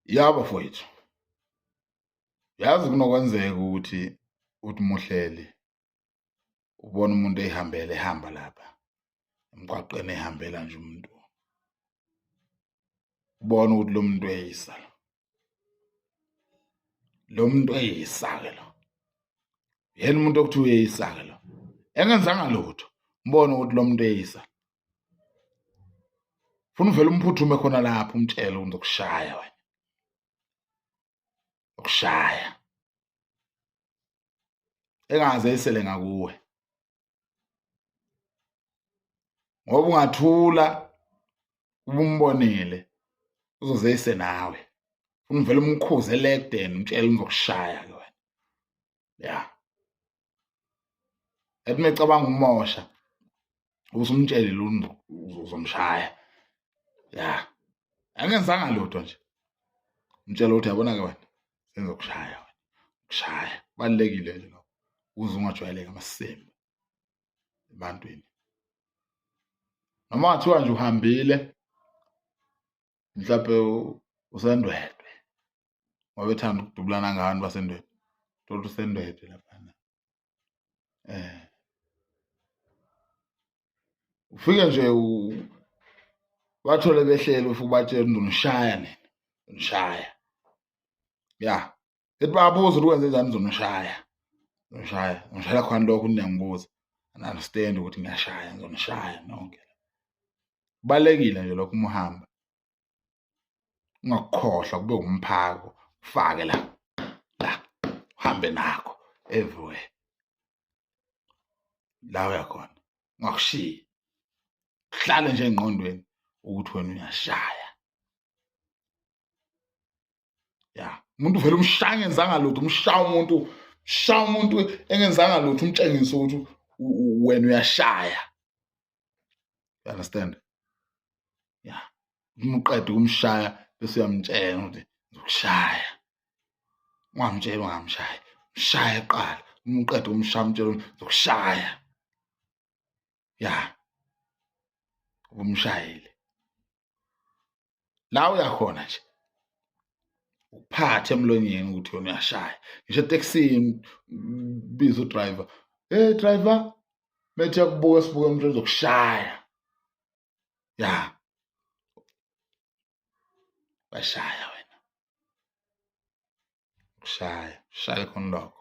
Ya bafowethu, yazi kunokwenzeka ukuthi uthi muhleli ubona umuntu eyihambela ehamba lapha emgwaqeni ehambela nje umuntu, ubona ukuthi lo muntu uyeyisa lo, lo muntu uyeyisa-ke lo, yena umuntu okuthiwa uyeyisa-ke lo, engenzanga lutho, ubone ukuthi lo muntu uyeyisa. Funa uvele umphuthume khona lapho umtshele ukuthi ngizokushaya wena, ukushaya engaze esele ngakuwe ngoba ungathula ubumbonile uzozeyise nawe. Funa uvele umkhuze elekudeni umtshele ngizokushaya ke wena. Ya, ethi mecabanga ukumosha usumtshele lo uzomshaya. Ya, angenzanga lutho nje, umtshela ukuthi yabona ke wena sengizokushaya wena, kushaya kubalulekile nje lokho ukuze ungajwayeleki amasimba ebantwini. Noma ngathiwa nje uhambile mhlawumbe useNdwedwe, ngoba bethanda ukudubulana ngabantu baseNdwedwe, thola ukuthi useNdwedwe laphana, ufike nje bathole behleli, ufike ubatshele ngizonishaya nina, ngizonishaya. Ya, ethi bayabuza ukuthi wenze njani, ngizonishaya, ngizonishaya, ngishaya khona lokho niyangibuza, understand ukuthi ngiyashaya, ngizonishaya nonke. Kubalulekile nje lokho uma uhamba, ungakukhohlwa kube umphako, ufake la la, uhambe nakho everywhere la uyakhona, ungakushiyi, kuhlale nje engqondweni ukuthi wena uyashaya. Ya, umuntu uvele umshaya engenzanga lutho, umshaya umuntu, shaya umuntu engenzanga lutho, umtshengise ukuthi wena uyashaya. You understand? Ya, uma uqeda ukumshaya bese uyamtshela ukuthi ngizokushaya. Ungamtsheli ungamshayi, mshaye kuqala. Uma uqeda ukumshaya umtshele ukuthi ngizokushaya. Ya, ubumshayile la uyakhona nje ukuphatha emlonyeni ukuthi wena uyashaya. Ngisho etekisini biza udriver, hey driver, methi yakubuka sibuka umuntu ozokushaya. Ya, bashaya wena, kushaya shaya khona lokho.